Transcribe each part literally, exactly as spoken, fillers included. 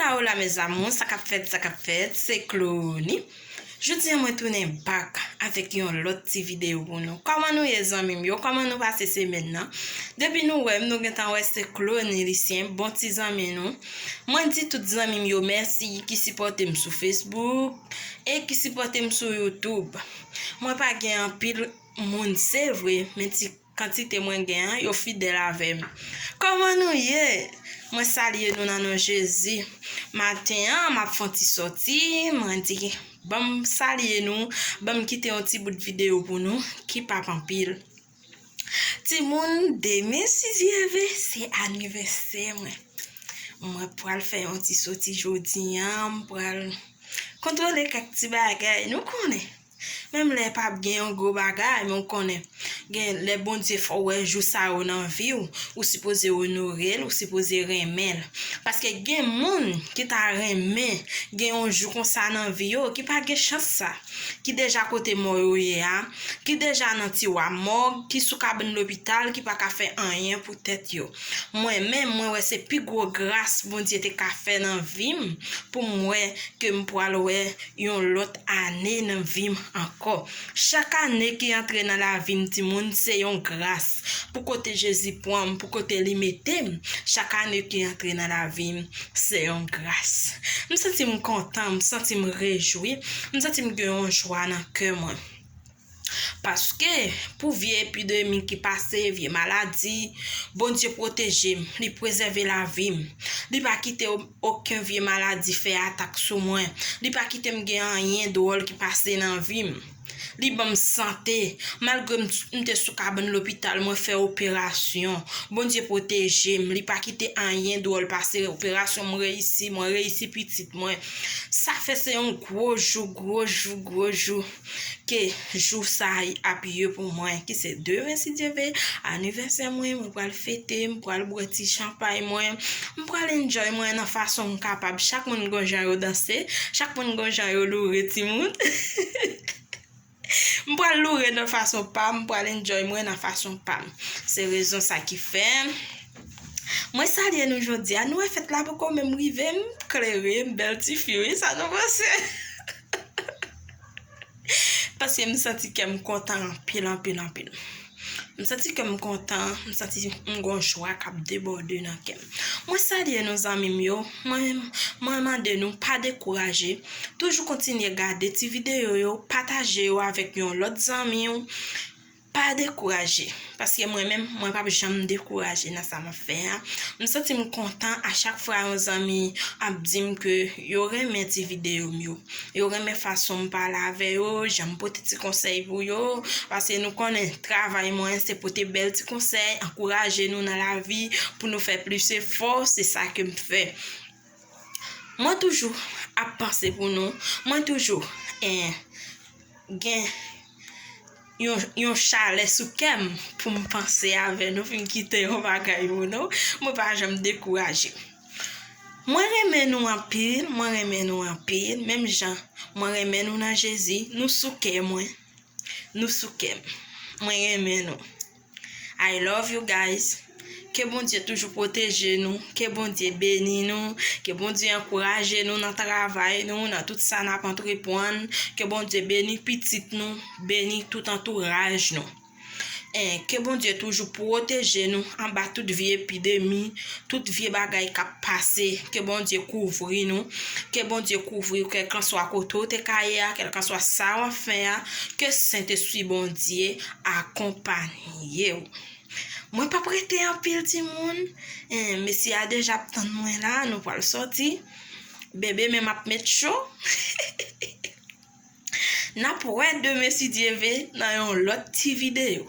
Hola mes amours, sa k ap fèt, sa k ap fèt, se Clony. Jodi a mwen tounen back avèk yon lòt ti videyo pou nou. Kòman nou ye zanmi m yo? Kòman nou pase semèn nan? Depi nou wè m, nou gentan wè se Clony Lucien, bon ti zanmi nou. Mwen di tout zanmi m yo mèsi ki sipòte m sou Facebook e ki sipòte m sou YouTube. Mwen pa gen anpil moun, se vre, men ti kantite mwen gen an, yo fidèl avè m. Kòman nou ye? Mwen salye nou nan non Jezi. Maten an, m ap fè yon ti sòti, mwen di, ban m salye nou, ban m kite yon ti bout videyo pou nou, ki p ap anpil. Timoun, demen, si Dye vle, se anivèsè mwen. Mwen pral fè yon ti sòti jodi a, m pral kontwole kèk ti bagay, nou konnen. Menm lè p ap gen yon gwo bagay, men w konnen, gen lè Bondye fè w wè jou sa yo nan vi w, ou sipoze onore l, ou sipoze renmen l. Paske gen moun ki ta renmen gen yon jou konsa nan vi yo, ki pa gen chans sa, ki deja kote mò yo ye a, ki deja nan tiwa mòg, ki sou kabann lopital, ki pa ka fè anyen pou tèt yo. Mwen menm, mwen wè se pi gwo gras Bondye te ka fè nan vi m, pou m wè ke m pral wè yon lòt ane nan vi m ankò. Chak ane ki antre nan lavi m, timoun, se yon gras. Pou kote Jezi pran m, pou kote li mete m, chak ane ki antre nan lavi m, se yon gras. M santi m kontan, m santi m rejwi, m santi m gen yon jwa nan kè mwen. Paske, pou vye epidemi ki pase, vye maladi, Bondye pwoteje m, li prezève lavi m. Li pa kite o- okenn vye maladi fè atak sou mwen. Li pa kite m gen anyen dwòl ki pase nan vi m. Li ban m sante. Malgre m, m te sou kabann lopital, mwen fè operasyon. Bondye pwoteje m. Li pa kite anyen dwòl pase. Operasyon m reyisi, mwen reyisi pitit mwen. Sa fè se yon gwo jou, gwo jou, gwo jou ke jou sa ap ye pou mwen, ki se demen, si Dye vle, anivèsè mwen, mwen pral fete, m pral bwè ti chanpay mwen, m pral enjoy mwen nan fason m kapab. Chak moun gon jan yo danse, chak moun gon jan yo loure timoun. M pral loure nan fason pa m, m pral enjoy mwen nan fason pa m. Se rezon sa ki fè mwen salye nou jodi a. Nou wè fèt la poko menm rive, m klere, m bèl ti fi, wi, sa nou panse? Paske m santi kè m kontan anpil, anpil, anpil. M santi kè m kontan, m santi m gon jwa k ap debòde nan kè m. Mwen salye nou zanmi m yo, mwen, mwen mande nou pa dekouraje, toujou kontinye gade ti videyo yo, pataje yo avèk yon lòt zanmi w. Pa dekouraje, paske mwen menm, mwen p ap janm dekouraje nan sa m ap fè a. M santi m kontan a chak fwa yon zanmi ap di m ke yo renmen ti videyo m yo. Yo renmen fason m pale avè yo, jan m pote ti konsèy pou yo, paske nou konnen travay mwen se pote bèl ti konsèy, ankouraje nou nan lavi pou nou fè plis efò, se sa ke m fè. Mwen toujou ap panse pou nou, mwen toujou, eh, gen yon, yon chalè sou kè m pou m panse avè nou, pou m kite yon bagay pou nou, mwen pa janm dekouraje. Mwen renmen nou anpil, mwen renmen nou anpil, menm jan mwen renmen nou nan Jezi, nou sou kè mwen, nou sou kè m. Mwen renmen nou. I love you guys. Ke Bondye toujou pwoteje nou, ke Bondye beni nou, ke Bondye ankouraje nou nan travay nou, nan tout sa n ap antreprann, ke Bondye beni pitit nou, beni tout antouraj nou. En, ke Bondye toujou pwoteje nou anba tout vye epidemi, tout vye bagay k ap pase. Ke Bondye kouvri nou, ke Bondye kouvri w, kèlkanswa kote w te ka ye a, kèlkanswa sa w ap fè a, ke Sentespri Bondye akonpaye w. Mwen p ap rete anpil, timoun. En, mesye a deja ap tann mwen la, nou pral sòti. Bebe menm ap met cho. N ap wè demen, si Dye vle, nan yon lòt ti videyo.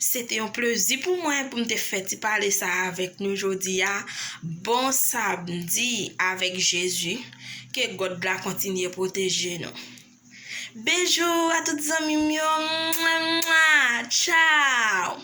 Se te yon plezi pou mwen pou m te fè ti pale sa avèk nou jodi a. Bon samdi avèk Jezi. Ke God la kontinye pwoteje nou. Bejou a tout zanmi m yo. Mwa, mwa. Tchaw.